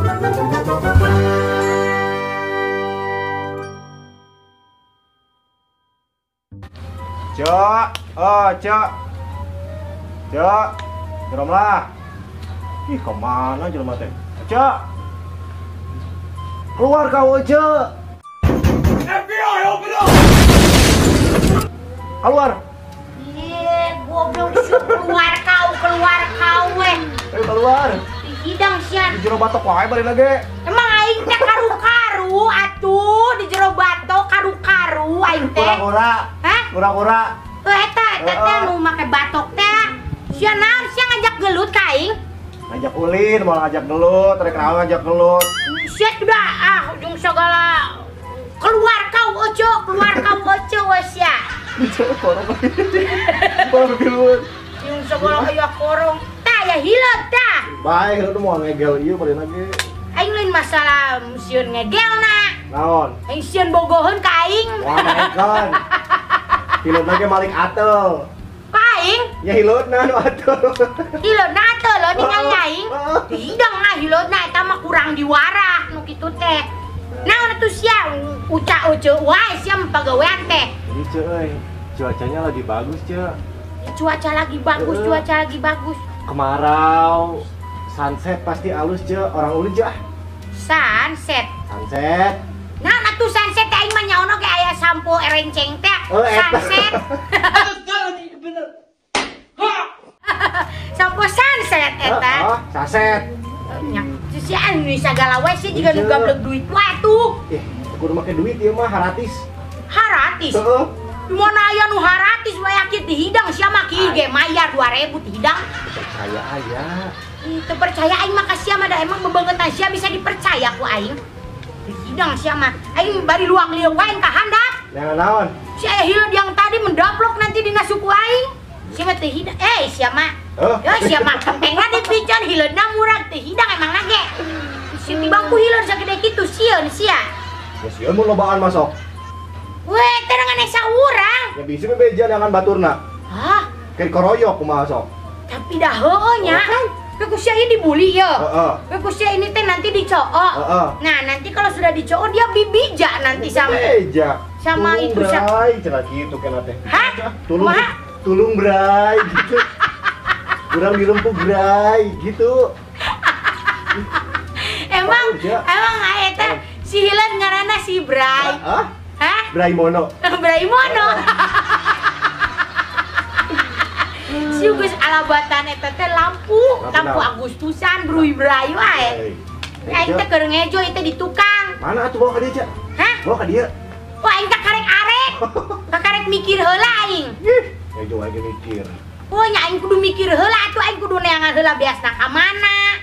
Cok, oh cok, cok, jerom lah. Ih, kemana jelema teh? Cok, keluar kau cok. FBI, open up. Keluar. Iya, goblok keluar kau weh. Ayo keluar. Hidang sian. Di jero batok wae bari lagi. Emang aing teh karu-karu atuh di jero batok karu-karu aing teh. Kura-kura. Hah? Kura-kura. Heuh eta eta teh nu make batok teh. Sia naon sia ngajak gelut ka aing? Ngajak ulin, mau ngajak gelut, rek naon ngajak gelut. Sia sudah ah ujung segala keluar kau ojo, keluar kau ojo we sia. Korong. Baru gelut. Yung segala aya korong. Tah ya hileut tah. Bae hileut moal ngegel ieu bari lagi. Aing lain masalah sieun ngegelna. Naon? Aing sieun bogoheun ka aing. Wah, naekeun. Hileutna ge malik atel. Ka aing? Ya hileutna nu atel. Hileutna atel lho ningali aing. Hidang ah hileutna eta mah kurang diwarah nu kitu teh. Naon atuh sia uca uce wae sia pagawean teh. Ini ceu euy, cuacanya lagi bagus ceu. Cuaca lagi bagus, cuaca lagi bagus. Kemarau, sunset pasti alus ceu, orang ulin ceu ah. Sunset. Sunset. Nah, atuh sunset teh aing mah nyaono ge aya sampo erenceng teh. Oh, sunset. Sampo sunset eta. Oh, sunset. Nya, si anu sagala wae sih jiga nu gablek duit wae tuh. Ih, kudu make duit ieu mah haratis. Haratis? Heeh. Di mana aya nu haratis wae akit dihidang sia mah kieu ge mayar 2000 dihidang. Percaya aya. Teu percaya aing mah ka sia mah da emang bebeungetan sia bisa dipercaya ku aing. Dihidang sia mah. Aing bari luang liung wae ka handap. Jangan naon? Si aya hileud yang tadi mendaplok nanti dina suku aing. Sia mah teu hidang. Eh sia mah. Ya sia mah kentengna dipiceun hileudna murag teu hidang emang ge. Si tibang ku hileud sagede kitu sieun sia. Ya sieun mun lobaan masuk. Weh, teh ngan esa urang. Ya bisa bebeja dengan baturna. Hah? Kayak koroyok kumaha sok. Tapi dah heueuh nya. Ke ku sia ini dibully ya. Heeh. Ke ku sia ini teh nanti dicoo. Heeh. Nah, nanti kalau sudah dicoo dia bibija nanti sama. Bebeja. Sama tulung itu bray, cenah kitu kena teh. Hah? Tulung. Tulung bray gitu. Urang dirempuh bray gitu. Emang emang eta si hileud ngaranna si Bray. Hah? Hah? Braimono. Braimono. Si geus alabatan eta teh lampu, lampu Agustusan bruy-bray wae. Aing teh keur ngejo ieu teh di tukang. Mana atuh bawa ka dieu, Cak? Hah? Bawa ka dieu. Wah, aing teh karek arek. Kakarek mikir heula aing. Ih, ngejo wae ge mikir. Oh, nya aing kudu mikir heula atuh aing kudu neangan heula beasna ka mana.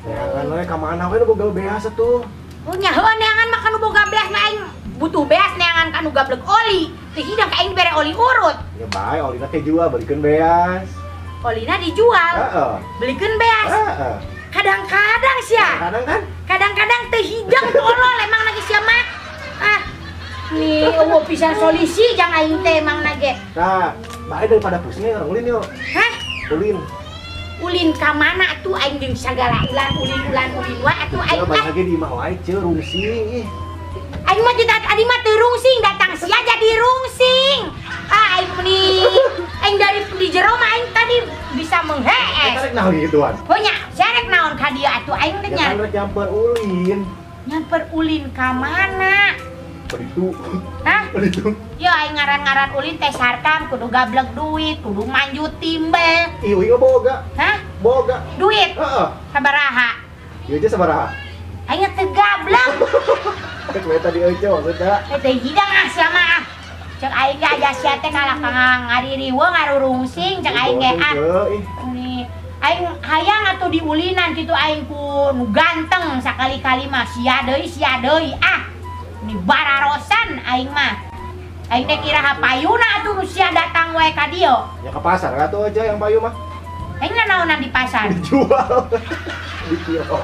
Neangan we ka mana we nu boga beas atuh. Oh, nya heueuh neangan mah ka nu boga beas mah aing butuh beas neangan ka nu gablek oli. Teu hidang ka aing bere oli urut. Ya bae olina teh jual belikeun beas. Olina dijual. Heeh. Belikeun beas. Heeh. Kadang-kadang sia. Kadang-kadang kan? Kadang-kadang teu hidang tolol emang lagi sia mah. Ah. Nih eueuh pisan solusi jang aing teh emang nage. Nah, bae daripada pusing orang ulin yuk. Hah? Ulin. Ulin ka mana atuh aing jeung sagala ulan ulin ulan ulin wae atuh aing teh. Lagi di imah wae ceu rungsing ih. Aing mah tadi mah teu rungsing datang sia jadi rungsing. Ah aing meni aing dari di jero mah aing tadi bisa menghees. Rek naon gituan? Oh nya, sia rek naon ka dieu atuh aing teh nya. Ya kan rek nyamper ulin. Nyamper ulin ka mana? Beritu. Hah? Beritu. Yo aing ngaran-ngaran ulin teh sarkam kudu gablek duit, kudu manjut timbel. Ih, uing boga. Hah? Boga. Duit? Heeh. Sabaraha? Ieu aja sabaraha? Aing teu gablek. Rek we tadi euy maksudna. Teh hidang ah sia mah ah. Cek aing ge aya sia teh kalah ka ngaririweuh ngarurungsing cek aing ge ah. Nih, aing hayang atuh diulinan kitu aing ku nu ganteng sakali-kali mah sia deui ah. Ni bararosan aing mah. Aing teh kira payuna atuh sia datang wae ka dieu. Ya ke pasar atuh aja yang payu mah. Aing nanaonan di pasar? Dijual. Di kilo.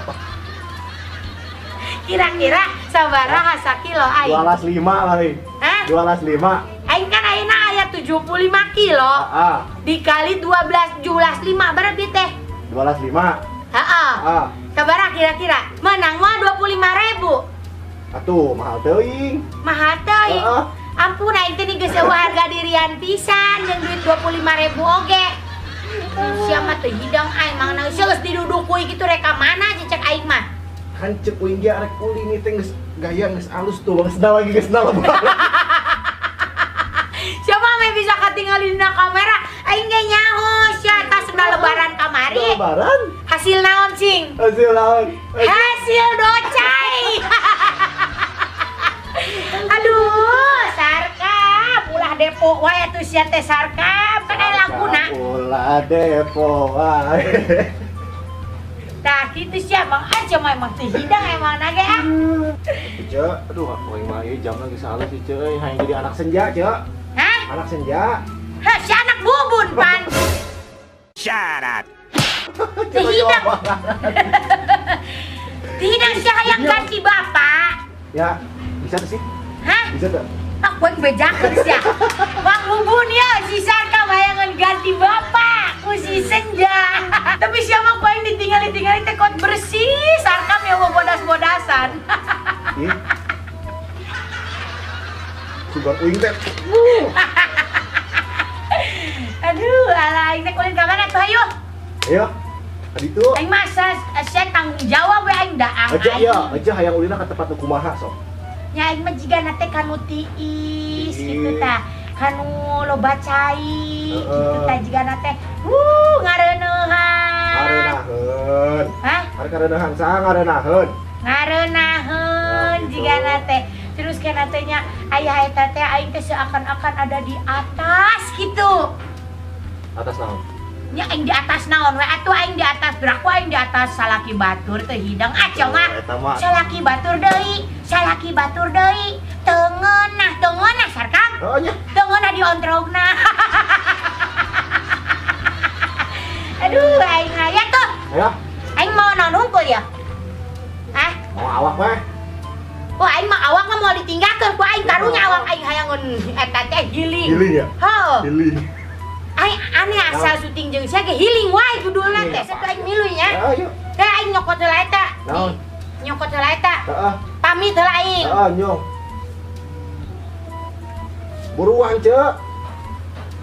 Kira-kira sabaraha sakilo aing? 12,5 paling. Hah? 12,5. Aing kan ayeuna aya 75 kilo. Heeh. Dikali 12 17,5 berapa teh? 12,5. Heeh. Ah. Sabaraha kira-kira? Menang mah 25.000. Atuh, mahal teuing. Mahal teuing. Heeh. Ampun aing teh geus eueuh harga dirian pisan jeung duit 25.000 oge. Sia mah teu hidang aing mangna geus didudukui kitu rek ka mana cek aing mah. Kan cek uing ge arek ulin ieu teh geus gaya geus alus tuh, geus lagi geus lebaran. Siapa mah bisa katingali dina kamera? Aing ge nyaho sia tas sendal lebaran kamari. Lebaran? Hasil naon cing? Hasil naon? Hasil docai. Aduh, Sarkam, ulah depo wae atuh sia teh Sarkam, kan aya laguna. Ulah depo wae. Tah kitu sia Mang aja mah emang teu hidang emang na ge ah. Ceu, aduh aing mah ieu jamna geus halus sih ceu, hayang jadi anak senja ceu. Hah? Anak senja. Hah, si anak bubun pan. Shut up. Teu hidang. Teu hidang sia hayang ganti bapak. Ya, bisa tuh sih. Hah? Bisa tuh. Aku yang bejakeun sia. Bang Bubun ya, si Sarkam hayangan ganti bapak ku si Senja. Tapi siapa ku aing ditinggali-tinggali teh kot bersih, Sarkam ya mau bodas-bodasan. Ih. Sugar uing teh. Aduh, alah aing teh kulin ka mana tuh hayu? Ayo. Tadi tuh. Aing mah sia tanggung jawab we aing daang aja aing. Ya, aja hayang ulina ka tempat nu kumaha sok. Nya aing mah jigana teh kanu tiis gitu tah, kanu loba cai gitu tah jigana teh. Ngareuneuhan. Ngareuneuheun. Hah? Ngareuneuhan saha ngareuneuheun? Ngareuneuheun jigana teh. Terus kana teh nya aya eta teh aing teh seakan-akan ada di atas gitu. Atas naon? Nya aing di atas naon we atuh aing di atas beraku aing di atas salaki batur teu hidang ah mah. Salaki batur deui, salaki batur deui. Teu ngeunah Sarkam. Oh nya. Teu ngeunah diontrogna. Aduh aing aya tuh. Ayo. Aing mau naon hungkul ya? Hah? Mau awak we. Oh aing mah awak mah mau ditinggalkeun ku aing karunya awak aing hayangeun eta teh healing. Healing ya? Heuh. Healing. Aing aneh asal syuting jeung sia ge healing wae judulna teh. Satu aing milu nya. Heeh, yuk. Teh aing nyokot heula eta. Naon? Nyokot heula eta. Heeh. Pamit heula aing. Heeh, nyong. Buruan, Ceu.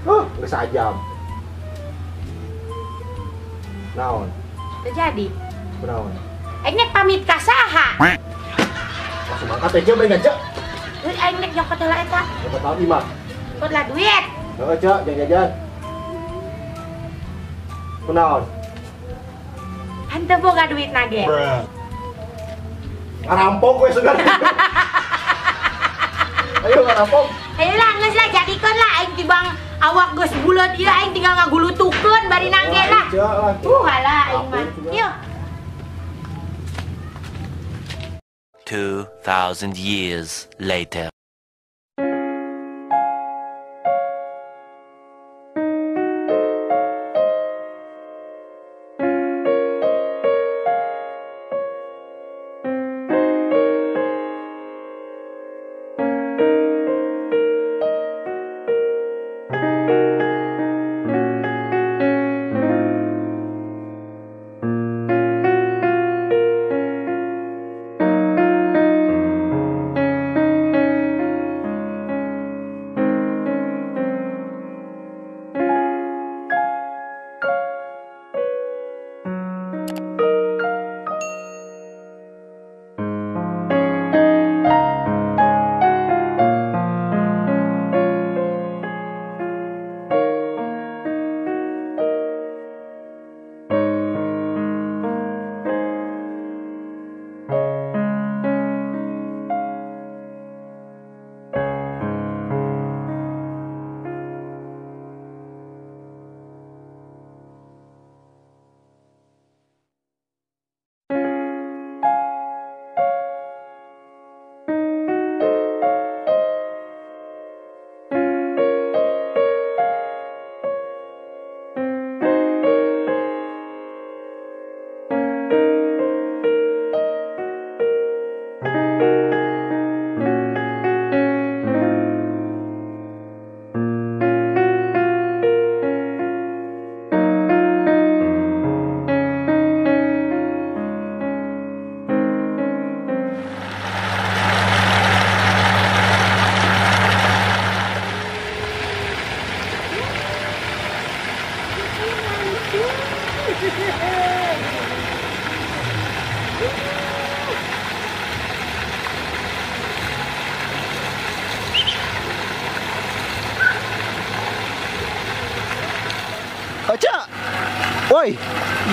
Huh, geus sajam. Naon? Teu jadi. Kunaon? Aing nek pamit ka saha? Langsung mangkat teh Ceu bae Ceu. Euy aing nek nyokot heula eta. Nyokot naon imah? Nyokot lah duit. Heeh, Ceu, jangan jajan. Kunaon? Henteu boga duit nage. Ngarampok we sugan. Ayo ngarampok. Ayo lah geus lah jadikeun lah aing tibang awak geus buleut ieu aing tinggal ngagulutukeun bari nangge lah. Halah aing mah. Yeuh. 2000 years later.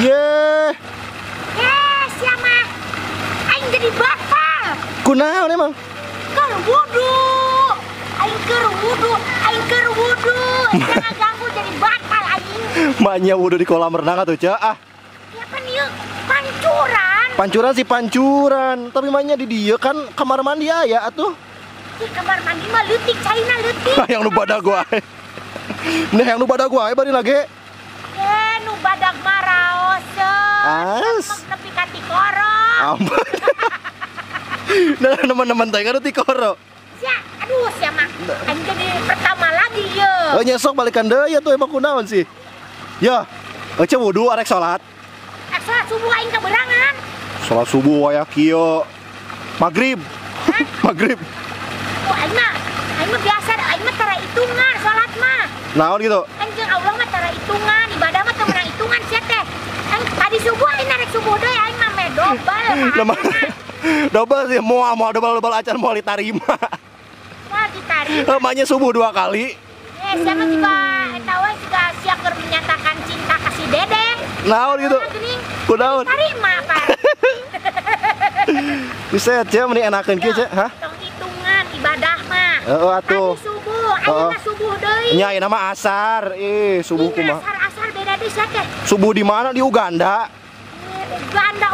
Ye. Sia mah. Aing jadi batal. Kunaon emang? Keur wudu. Aing keur wudu, aing keur wudu. Jangan ganggu jadi batal aing. Maknya wudu di kolam renang atuh, Cek. Ah. Ya kan ieu pancuran. Pancuran sih pancuran, tapi maknya di dieu kan kamar mandi aya atuh. Di kamar mandi mah leutik caina leutik. Yang nu badag wae. Nah, yang nu badag wae bari lagi. Nu badag mah raos. As. Nepi ka tikoro. Ampun. Nah, teman-teman teh kan tikoro. Sia, aduh sia mah. Aing jadi pertama lagi ye. Oh, nyesok balikan deui atuh emang kunaon sih. Ya, ece wudu arek salat. Arek salat subuh aing keberangan. Salat subuh waya kieu. Magrib. Magrib. Oh, aing mah biasa, aing mah tara hitungan salat mah. Naon gitu? Aing jeung Allah mah tara hitungan, ibadah mah teu meunang hitungan sia teh. Aing tadi subuh aing narek subuh deui aing mah meh dobel. Dobel sih moal dobel-dobel acan moal ditarima. Moal ditarima. Maknya subuh 2 kali. Sia mah juga eta we juga sia keur menyatakan cinta kasih Dede. Naon gitu? Kunaon? Tarima apa? Bisa aja meni enakeun kieu, Cek. Hah? Tong hitungan ibadah mah. Heeh atuh. Tadi subuh, ayeuna subuh deui. Nya ayeuna mah asar. Ih, subuh kumaha? Asar-asar beda deui sia teh. Subuh di mana? Di Uganda.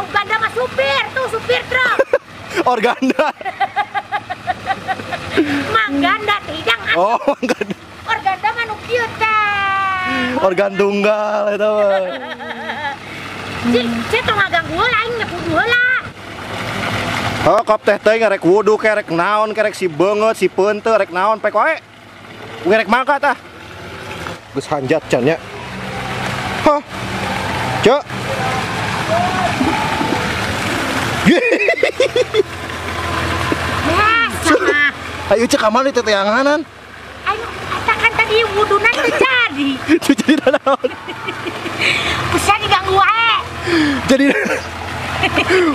Uganda mah supir tuh, supir truk. Organda. Mangganda teh hidang. Oh, mangganda. Organda mah nu kieu teh. Organ tunggal eta mah. Cik, tong ngaganggu heula aing wudu heula. Oh, kop teh teh ngarek wudu kerek naon, kerek si beungeut, si peunte, rek naon pek wae. Ngerek mangkat ah. Geus hanjat can nya. Hah. Cek. Ya, ayo cek kamar di teteanganan. Ayo, kan tadi wuduna teu jadi. Teu jadi naon. Bisa diganggu wae. Jadi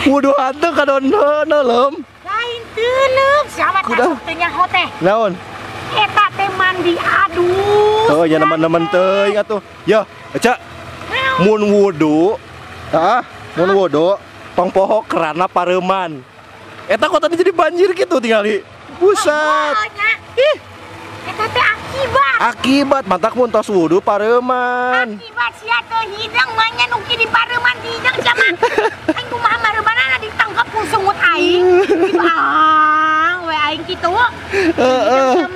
wudu hanteu kadon neuleum. Lain teuleum, siapa teh teu nyaho teh. Naon? Eta teh mandi aduh. Oh, ya nemen-nemen teuing atuh. Ya, Cek. Mun wudu, ah, mun wudu tong poho kerana pareuman. Eta kok tadi jadi banjir gitu tinggali. Buset. Ih. Eta teh akibat. Akibat mantak mun tos wudu pareuman. Akibat sia teu hidang mah nya nu di pareuman hidang sia mah. Aing kumaha mareumanana ditangkap ku sungut aing. Ah, we aing kitu. Heeh.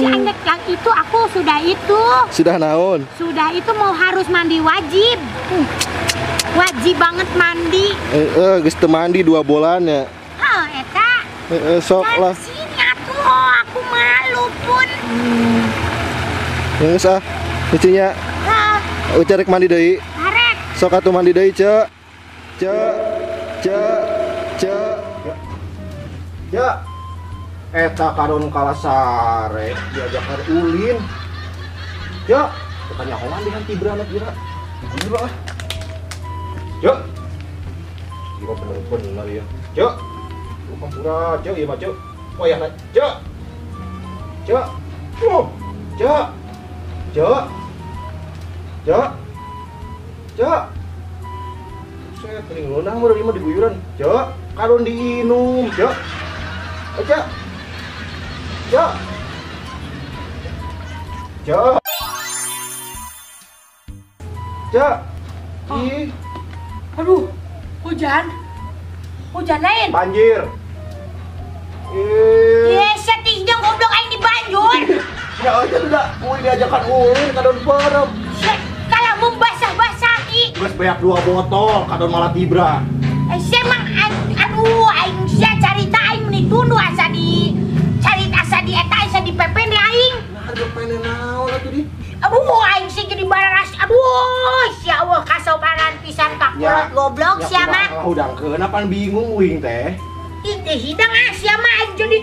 Si aing yang itu aku sudah itu. Sudah naon? Sudah itu mau harus mandi wajib. Wajib banget mandi. Geus teu mandi 2 bulan ya. Heuh, eta. Sok lah. Sini atuh, aku malu pun. Geus ah, lucunya. Heeh. Uca rek mandi deui. Arek. Sok atuh mandi deui, Cek. Cek. Cek. Cek. Ya. Eta kadon kalasare diajakan ulin. Ya, bukannya hoan di hanti beranak ira. Gila ah. Cek. Gila bener-bener ya. Cek. Lupa pura, Cek, ieu mah Cek. Wayahna, Cek. Cek. Oh, Cek. Cek. Cek. Cek. Set teuing leunah mah ieu mah diguyuran. Cek, kadon diinum, Cek. Cek. Cek. Cek. Cek. Ih. Aduh, hujan. Hujan lain. Banjir. Ih. Yes, hidung goblok aing di banjur. Ya aja udah, kuy diajakan ulin kadon perem. Kalau membasah-basahi. Geus banyak 2 botol kadon malah tibra. Sia mah aduh aing sia carita aing meni tunduh asa di carita asa di eta asa di pepene aing. Nah, pepene naon atuh di? Aduh aing sih jadi bararas. Aduh, sia Allah kasopanan pisan ka kolot goblok sia mah. Hudangkeun apaan bingung uing teh. Ih teh hidang ah sia mah aing jadi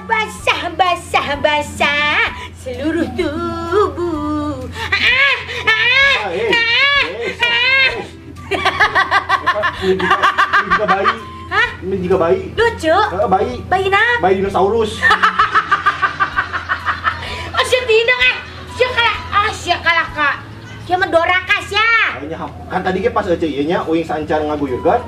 basah basah basah seluruh tubuh. Ini juga bayi. Hah? Ini juga bayi. Lucu. Bayi. Bayi nah. Bayi dinosaurus. Oh, sia tidak ah. Sia kalah, ah sia kalah kak. Sia mah doraka sia. Nya kan tadi ge pas euceu ieu nya uing saancan ngaguyurkeun.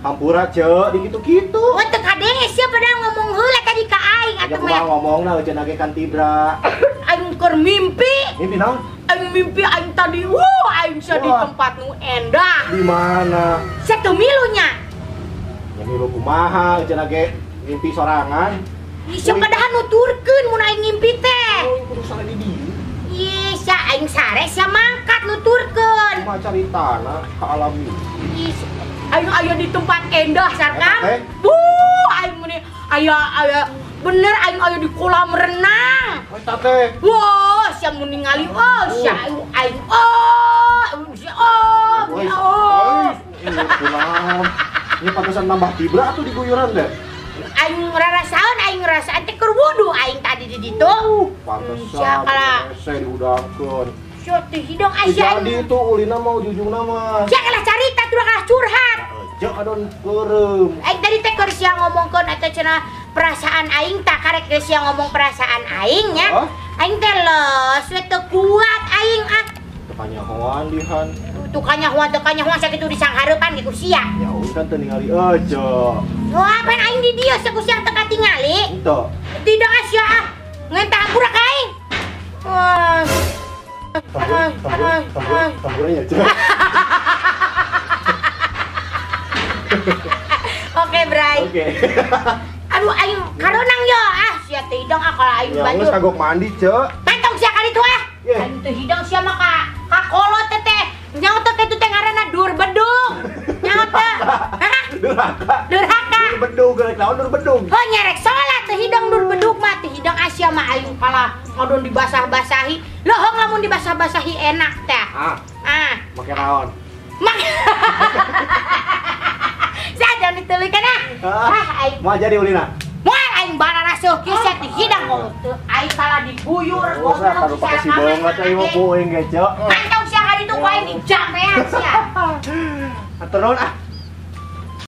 Hampura ceu di kitu-kitu. Oh teu kadenge sia padahal ngomong heula tadi ka aing atuh mah. Ngomongna euceu nage kan tibra. Aing keur mimpi. Mimpi naon? Aing mimpi aing tadi, wuh aing sia di tempat nu endah. Di mana? Sia teu milunya. Ya milu kumaha euceu nage mimpi sorangan. Sia padahal nuturkeun mun aing ngimpi teh. Oh, kudu sare di dieu. Ih, sia aing sare sia mangkat nuturkeun. Kumaha caritana ka alam mimpi. Ih, aing aya di tempat endah sarkam. Wuh, aing mun aya aya bener aing aya di kolam renang. Eta teh. Wah, sia mun ningali oh, sia aing oh, sia oh, oh. Kunaon? Ini pantesan nambah tibra atuh diguyuran deh. Aing ngrarasaeun, aing ngrasaan teh keur wudu aing tadi di ditu. Pantesan hese diudangkeun. Sia teh hidung aing. Jadi itu ulina mah ujung-ujungna mah. Sia kalah carita tuh kalah curhat. Jeung adon keureum. Aing tadi teh keur sia ngomongkeun eta cenah perasaan aing tak karek geus sia ngomong perasaan aing nya. Aing teh los we teu kuat aing ah. Teu kanyahoan dihan. Teu kanyahoan sakitu disanghareupan ge ku sia. Ya udah kan teu ningali aja. Wah, pan aing di dieu saku sia teu katingali. Henteu. Tidak ah sia ah. Ngentah hampura ka aing. Wah. Tamburnya aja. Oke, Bray. Oke. Aduh aing karonang yo ah sia teh hidung ah kalau aing baju. Ya geus kagok mandi, Ceu. Pantong sia ka ditu ah. Aing teh hidung sia mah ka kolot teh. Nyaho teh kitu teh ngaranna dur bedung. Nyaho teh. Hah? Durhaka. Durhaka. Dur bedung rek naon dur bedung? Heuh nyerek salat teh hidung dur bedug mah teh hidung asia mah aing kalah ngodon dibasah-basahi. Lohong lamun dibasah-basahi enak teh. Ah. Ah. Make naon? Make. Saya dituluykeun ah. Ah aing. Moal jadi ulina. Moal aing bararaseuh kieu sia teh hidang teu aing kalah diguyur goblok. Sia si banget aing mah ku aing ge, Ceu. Mantau sia ka ditu ku aing dijamrean sia. Atur nuhun ah.